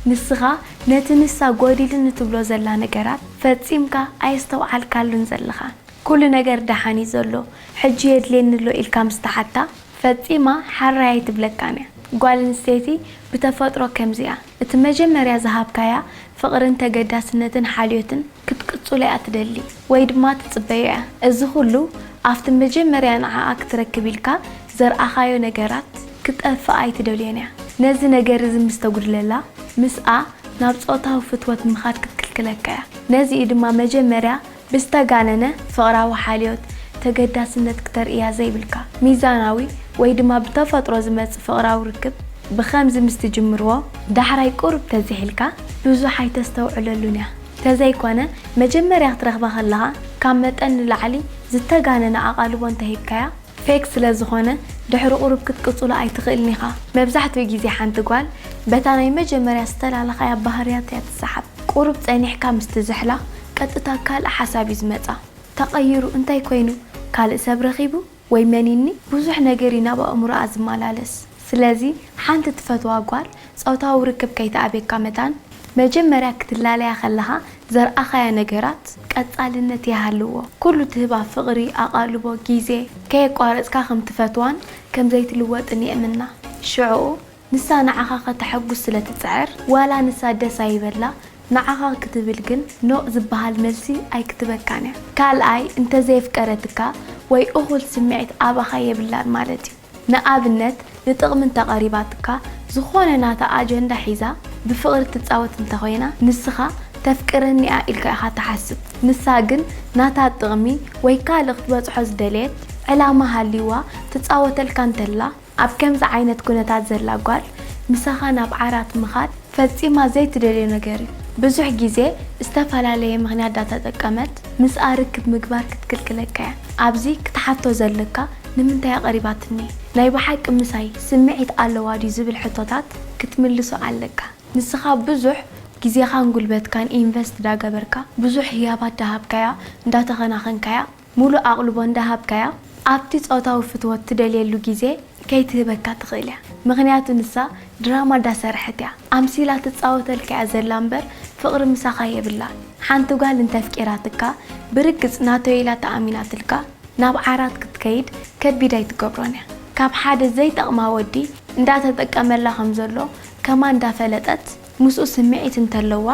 ንስኻ ነቲ ንሳ ጎዲሉኒ ትብሎ ዘላ ነገራት ፈጺምካ ኣየስተውዓልካሉን ዘለኻ። ኩሉ ነገር ደሓን እዩ ዘሎ፣ ሕጂ የድልየኒ ኣሎ ኢልካ ምስ ተሓታ፣ ፈጺማ ሓራይ ኣይትብለካን እያ። ጓል ኣንስተይቲ ብተፈጥሮ ከምዚ እያ። እቲ መጀመርያ ዝሃብካያ ፍቕርን ተገዳስነትን ሓልዮትን ክትቅጽሎ እያ ትደሊ፣ ወይ ድማ ትጽበዮ እያ። እዚ ኩሉ ኣብቲ መጀመርያ ንዓኣ ክትረክብ ኢልካ ዘርኣኻዮ ነገራት ክጠፍእ ኣይትደልዮን እያ። ነዚ ነገር እዚ ምስ ተጉድለላ፣ ምስኣ ናብ ጾታዊ ፍትወት ምኻድ ክትክልክለካ እያ። ነዚ'ዩ ድማ መጀመርያ ብዝተጋነነ ፍቕራዊ ሓልዮት፣ ተገዳስነት ክተርእያ ዘይብልካ። ሚዛናዊ ወይ ድማ ብተፈጥሮ ዝመጽእ ፍቕራዊ ርክብ ብኸምዚ ምስ ትጅምርዎ፣ ዳሕራይ ቁሩብ ተዚሒልካ ብዙሕ ኣይተስተውዕለሉን እያ። ተዘይኮነ፣ መጀመርያ ክትረኽባ ከለኻ ካብ መጠን ንላዕሊ ዝተጋነነ ኣቓልቦ እንተሂብካያ፣ ፌክ ስለ ዝኾነ፣ ድሕሪ ቁሩብ ክትቅጽሎ ኣይትኽእልን ኢኻ። መብዛሕትኡ ግዜ ሓንቲ ጓል በታ ናይ መጀመርያ ዝተላለኻያ ባህርያት እያ ትሰሓብ። ቁሩብ ጸኒሕካ ምስ ትዝሕላ፣ ቀጥታ ካልእ ሓሳብ እዩ ዝመጻ። ተቐይሩ እንታይ ኮይኑ? ካልእ ሰብ ረኺቡ? ወይ መኒኒ? ብዙሕ ነገር እዩ ናብ ኣእምሮኣ ዝመላለስ። ስለዚ፣ ሓንቲ ትፈትዋ ጓል ጾታዊ ርክብ ከይትኣብየካ መታን፣ መጀመርያ ክትላለያ ከለኻ ዘርኣኻያ ነገራት ቀጻልነት ይሃልዎ። ኩሉ ትህባ ፍቕሪ፣ ኣቓልቦ፣ ግዜ ከየቋረጽካ ከም ትፈትዋን ከም ዘይትልወጥን የእምና። ሽዕኡ፣ ንሳ ንዓኻ ከተሐጉስ ስለ ትጽዕር፣ ዋላ ንሳ ደስ ኣይበላ፣ ንዓኻ ክትብል ግን ኖእ ዝበሃል መልሲ ኣይክትበካን እያ። ካልኣይ፣ እንተዘየፍቀረትካ ወይ እኹል ስምዒት ኣባኻ የብላን ማለት እዩ። ንኣብነት፣ ንጥቕሚ እንተቐሪባትካ፣ ዝኾነ ናታ ኣጀንዳ ሒዛ ብፍቕሪ ትጻወት እንተኾይና፣ ንስኻ ተፍቅረኒ እያ ኢልካ ኢኻ ትሓስብ። ንሳ ግን ናታ ጥቕሚ ወይ ካልእ ክትበጽሖ ዝደለየት ዕላማ ሃልይዋ ትጻወተልካ እንተላ፣ ኣብ ከምዚ ዓይነት ኩነታት ዘላ ጓል ምሳኻ ናብ ዓራት ምኻድ ፈጺማ ዘይትደልዮ ነገር እዩ። ብዙሕ ግዜ ዝተፈላለየ ምኽንያት እንዳተጠቀመት ምስኣ ርክብ ምግባር ክትክልክለካ እያ። ኣብዚ ክትሓቶ ዘለካ፣ ንምንታይ ኣቕሪባትኒ? ናይ ብሓቂ ምሳይ ስምዒት ኣለዋ ድዩ ዝብል ሕቶታት ክትምልሶ ኣለካ። ንስኻ ብዙሕ ግዜኻን ጉልበትካን ኢንቨስት እንዳገበርካ፣ ብዙሕ ህያባት እንዳሃብካያ፣ እንዳተኸናኸንካያ፣ ሙሉእ ኣቕልቦ እንዳሃብካያ፣ ኣብቲ ጾታዊ ፍትወት ትደልየሉ ግዜ ከይትህበካ ትኽእል እያ። ምኽንያቱ ንሳ ድራማ እንዳሰርሐት እያ። ኣምሲላ ትጻወተልካ እያ ዘላ እምበር ፍቕሪ ምሳኻ የብላን። ሓንቲ ጓል እንተፍቂራትካ፣ ብርግጽ ናተይ ኢላ ተኣሚናትልካ ናብ ዓራት ክትከይድ ከቢድ ኣይትገብሮን እያ። ካብ ሓደ ዘይጠቕማ ወዲ እንዳተጠቀመላ ከም ዘሎ ከማን እንዳፈለጠት፣ ምስኡ ስምዒት እንተለዋ፣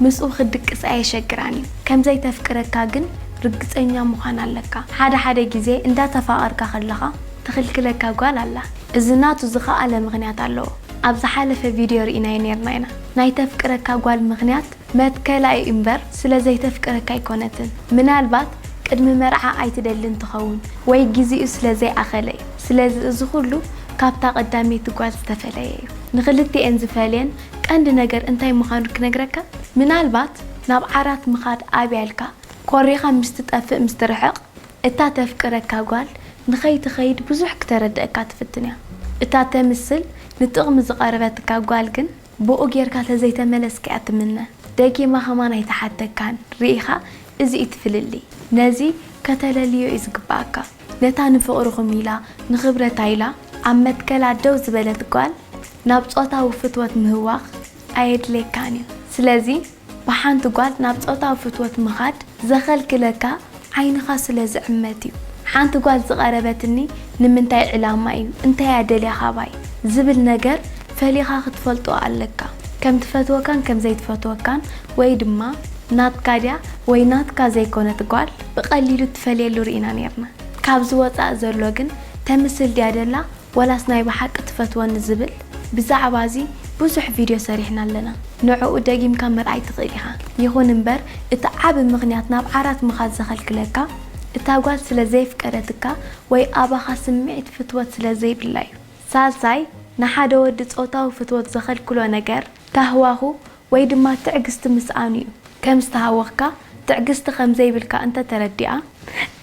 ምስኡ ክትድቅስ ኣየሸግራን እዩ። ከም ዘይተፍቅረካ ግን ርግጸኛ ምዃን ኣለካ። ሓደ ሓደ ግዜ እንዳተፋቐርካ ከለኻ ትኽልክለካ ጓል ኣላ። እዚ ናቱ ዝኸኣለ ምኽንያት ኣለዎ። ኣብ ዝሓለፈ ቪድዮ ርኢናዮ ኔርና ኢና። ናይ ተፍቅረካ ጓል ምኽንያት መትከላ እዩ እምበር ስለ ዘይተፍቅረካ ኣይኮነትን። ምናልባት ቅድሚ መርዓ ኣይትደልን ትኸውን ወይ ግዜኡ ስለ ዘይኣኸለ እዩ። ስለዚ እዚ ኩሉ ካብታ ቀዳመይቲ ጓል ዝተፈለየ እዩ። ንኽልቲኤን ዝፈልየን ቀንዲ ነገር እንታይ ምዃኑ ክነግረካ? ምናልባት ናብ ዓራት ምኻድ ኣብያ ኢልካ ኮሪኻ ምስ ትጠፍእ ምስ ትርሕቕ፣ እታ ተፍቅረካ ጓል ንኸይትኸይድ ብዙሕ ክተረድኣካ ትፍትን እያ። እታ ተምስል ንጥቕሚ ዝቐረበትካ ጓል ግን ብኡ ጌርካ ተዘይተመለስካ እያ ትምነ። ደጊማ ከማን ኣይትሓተካን። ርኢኻ? እዚ እዩ እቲ ፍልልይ። ነዚ ከተለልዮ እዩ ዝግብኣካ። ነታ ንፍቕርኹም ኢላ፣ ንኽብረታ ኢላ ኣብ መትከላ ደው ዝበለት ጓል ናብ ጾታዊ ፍትወት ምህዋኽ ኣየድልየካን እዩ። ስለዚ ብሓንቲ ጓል ናብ ጾታዊ ፍትወት ምኻድ ዘኸልክለካ ዓይንኻ ስለ ዝዕመት እዩ። ሓንቲ ጓል ዝቐረበትኒ ንምንታይ ዕላማ እዩ፣ እንታይ እያ ደልያ ካባይ ዝብል ነገር ፈሊኻ ክትፈልጦ ኣለካ። ከም ትፈትወካን ከም ዘይትፈትወካን ወይ ድማ ናትካ ድያ ወይ ናትካ ዘይኮነት ጓል ብቐሊሉ ትፈልየሉ ርኢና ኔርና። ካብዚ ወጻኢ ዘሎ ግን ተምስል ድያ ደላ ዋላስ ናይ ብሓቂ ትፈትወኒ ዝብል፣ ብዛዕባ እዚ ብዙሕ ቪድዮ ሰሪሕና ኣለና። ንዕኡ ደጊምካ ምርኣይ ትኽእል ኢኻ። ይኹን እምበር፣ እቲ ዓቢ ምኽንያት ናብ ዓራት ምኻድ ዘኸልክለካ፣ እታ ጓል ስለ ዘየፍቀረትካ ወይ ኣባኻ ስምዒት ፍትወት ስለ ዘይብላ እዩ። ሳልሳይ፣ ንሓደ ወዲ ጾታዊ ፍትወት ዘኸልክሎ ነገር፣ ታህዋኹ ወይ ድማ ትዕግስቲ ምስኣኑ እዩ። ከም ዝተሃወኽካ፣ ትዕግስቲ ከም ዘይብልካ እንተ ተረዲኣ፣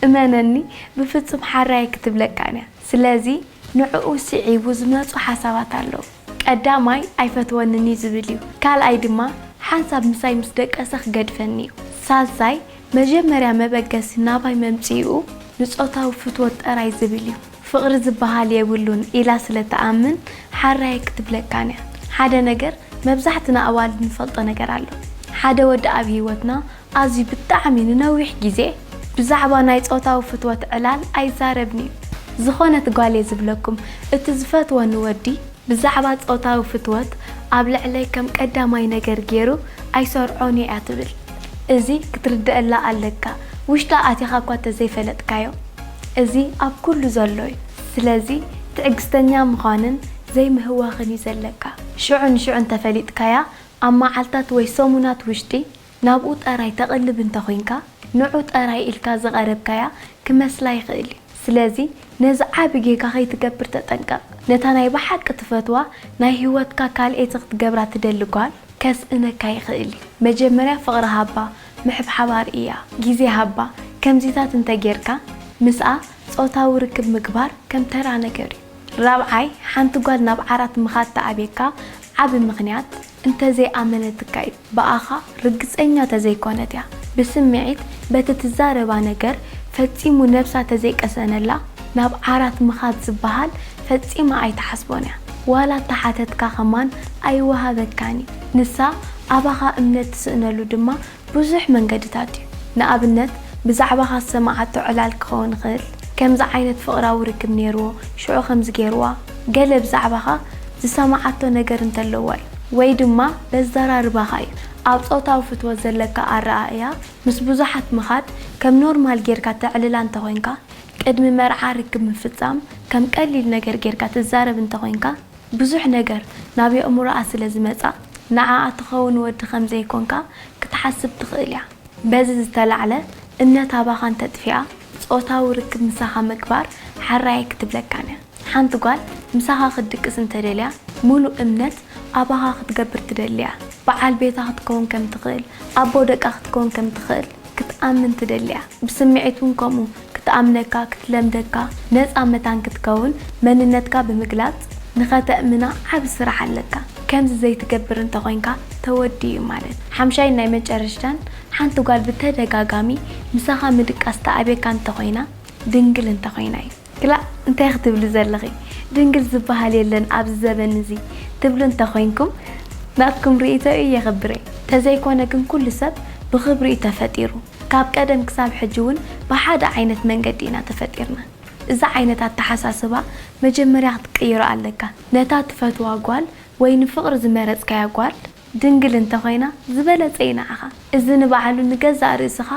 እመነኒ፣ ብፍጹም ሓራይ ኣይክትብለካን እያ። ስለዚ፣ ንዕኡ ስዒቡ ዝመጹ ሓሳባት ኣለዉ። ቀዳማይ፣ ኣይፈትወንን እዩ ዝብል እዩ። ካልኣይ ድማ፣ ሓንሳብ ምሳይ ምስ ደቀሰ ክገድፈኒ እዩ። ሳልሳይ፣ መጀመርያ መበገሲ ናባይ መምጽኢኡ ንጾታዊ ፍትወት ጥራይ ዝብል እዩ። ፍቕሪ ዝበሃል የብሉን ኢላ ስለ ትኣምን፣ ሓራይ ኣይክትብለካን እያ። ሓደ ነገር መብዛሕትና ኣዋልድ ንፈልጦ ነገር ኣሎ። ሓደ ወዲ ኣብ ህይወትና ኣዝዩ ብጣዕሚ ንነዊሕ ግዜ ብዛዕባ ናይ ጾታዊ ፍትወት ዕላል ኣይዛረብን እዩ። ዝኾነት ጓል እየ ዝብለኩም፣ እቲ ዝፈትወኒ ወዲ ብዛዕባ ጾታዊ ፍትወት ኣብ ልዕለይ ከም ቀዳማይ ነገር ገይሩ ኣይሰርዖን እየ እያ ትብል። እዚ ክትርድኣላ ኣለካ፣ ውሽጣ ኣቲኻ እኳ ተዘይፈለጥካዮ። እዚ ኣብ ኩሉ ዘሎ እዩ። ስለዚ ትዕግስተኛ ምዃንን ዘይምህዋኽን እዩ ዘለካ። ሽዑ ንሽዑ እንተፈሊጥካያ፣ ኣብ መዓልታት ወይ ሰሙናት ውሽጢ ናብኡ ጠራይ ተቕልብ እንተኾይንካ፣ ንዑ ጠራይ ኢልካ ዝቐረብካያ ክመስላ ይኽእል እዩ። ስለዚ ነዚ ዓቢ ጌጋ ከይትገብር ተጠንቀቕ። ነታ ናይ ብሓቂ ትፈትዋ ናይ ህይወትካ ካልኤቲ ክትገብራ ትደሊ ጓል ከስእነካ ይኽእል እዩ። መጀመርያ ፍቕሪ ሃባ፣ ምሕብሓብ ኣርእያ፣ ግዜ ሃባ። ከምዚታት እንተጌርካ ምስኣ ጾታዊ ርክብ ምግባር ከም ተራ ነገር እዩ። ራብዓይ፣ ሓንቲ ጓል ናብ ዓራት ምኻድ ተኣብየካ ዓቢ ምኽንያት እንተዘይኣመነትካ እዩ። ብኣኻ ርግጸኛ ተዘይኮነት እያ። ብስምዒት በቲ ትዛረባ ነገር ፈጺሙ ነብሳ ተዘይቀሰነላ ናብ ዓራት ምኻድ ዝበሃል ፈጺማ ኣይትሓስቦን እያ። ዋላ ተሓተትካ ከማን ኣይወሃበካን እዩ። ንሳ ኣባኻ እምነት ትስእነሉ ድማ ብዙሕ መንገድታት እዩ። ንኣብነት ብዛዕባኻ ዝሰማዓቶ ዕላል ክኸውን ይኽእል። ከምዚ ዓይነት ፍቕራዊ ርክብ ነይርዎ፣ ሽዑ ከምዚ ገይርዋ። ገለ ብዛዕባኻ ዝሰማዓቶ ነገር እንተለዋ እዩ። ወይ ድማ በዘራርባኻ እዩ። ኣብ ጾታዊ ፍትወት ዘለካ ኣረኣእያ ምስ ብዙሓት ምኻድ ከም ኖርማል ጌርካ ተዕልላ እንተኾይንካ፣ ቅድሚ መርዓ ርክብ ምፍጻም ከም ቀሊል ነገር ጌርካ ትዛረብ እንተኾይንካ፣ ብዙሕ ነገር ናብ የእምሮኣ ስለ ዝመጻ፣ ንዓኣ ትኸውን ወዲ ከም ዘይኮንካ ክትሓስብ ትኽእል እያ። በዚ ዝተላዕለ፣ እምነት ኣባኻ እንተጥፊኣ፣ ጾታዊ ርክብ ምሳኻ ምግባር ሓራይ ክትብለካን እያ። ሓንቲ ጓል ምሳኻ ክትድቅስ እንተደልያ፣ ሙሉእ እምነት ኣባኻ ክትገብር ትደሊ እያ። በዓል ቤታ ክትከውን ከም ትኽእል፣ ኣቦ ደቃ ክትከውን ከም ትኽእል ክትኣምን ትደሊ እያ። ብስምዒት እውን ከምኡ። ክትኣምነካ፣ ክትለምደካ፣ ነጻ መታን ክትከውን መንነትካ ብምግላጽ ንኸተእምና ዓቢ ስራሕ ኣለካ። ከምዚ ዘይትገብር እንተኾይንካ ተወዲኡ እዩ ማለት። ሓምሻይን ናይ መጨረሽታን፣ ሓንቲ ጓል ብተደጋጋሚ ምሳኻ ምድቃስ ተኣብየካ እንተኾይና፣ ድንግል እንተኾይና እዩ። ክላእ እንታይ ክትብሊ ዘለኺ? ድንግል ዝበሃል የለን ኣብዚ ዘበን እዚ ትብሉ እንተኾይንኩም፣ ናትኩም ርእይቶ እዩ የኽብረ። ተዘይኮነ ግን ኩሉ ሰብ ብኽብሪ እዩ ተፈጢሩ። ካብ ቀደም ክሳብ ሕጂ እውን ብሓደ ዓይነት መንገዲ ኢና ተፈጢርና። እዚ ዓይነት ኣተሓሳስባ መጀመርያ ክትቅይሮ ኣለካ። ነታ ትፈትዋ ጓል ወይ ንፍቕሪ ዝመረጽካያ ጓል ድንግል እንተኾይና ዝበለጸ እዩ ንዓኻ። እዚ ንባዕሉ ንገዛእ ርእስኻ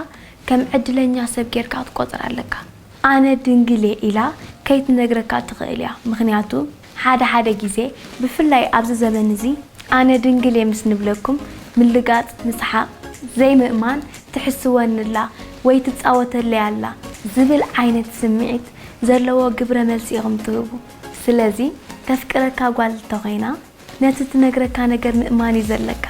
ከም ዕድለኛ ሰብ ጌርካ ክትቆጽር ኣለካ። ኣነ ድንግል እየ ኢላ ከይትነግረካ ትኽእል እያ። ምኽንያቱ ሓደ ሓደ ግዜ ብፍላይ ኣብዚ ዘመን እዚ ኣነ ድንግል እየ ምስ ንብለኩም ምልጋጽ፣ ምስሓቕ፣ ዘይምእማን፣ ትሕስወኒ ኣላ ወይ ትጻወተለይ ኣላ ዝብል ዓይነት ስምዒት ዘለዎ ግብረ መልሲ ኢኹም ትህቡ። ስለዚ ተፍቅረካ ጓል እንተኾይና ነቲ ትነግረካ ነገር ምእማን እዩ ዘለካ።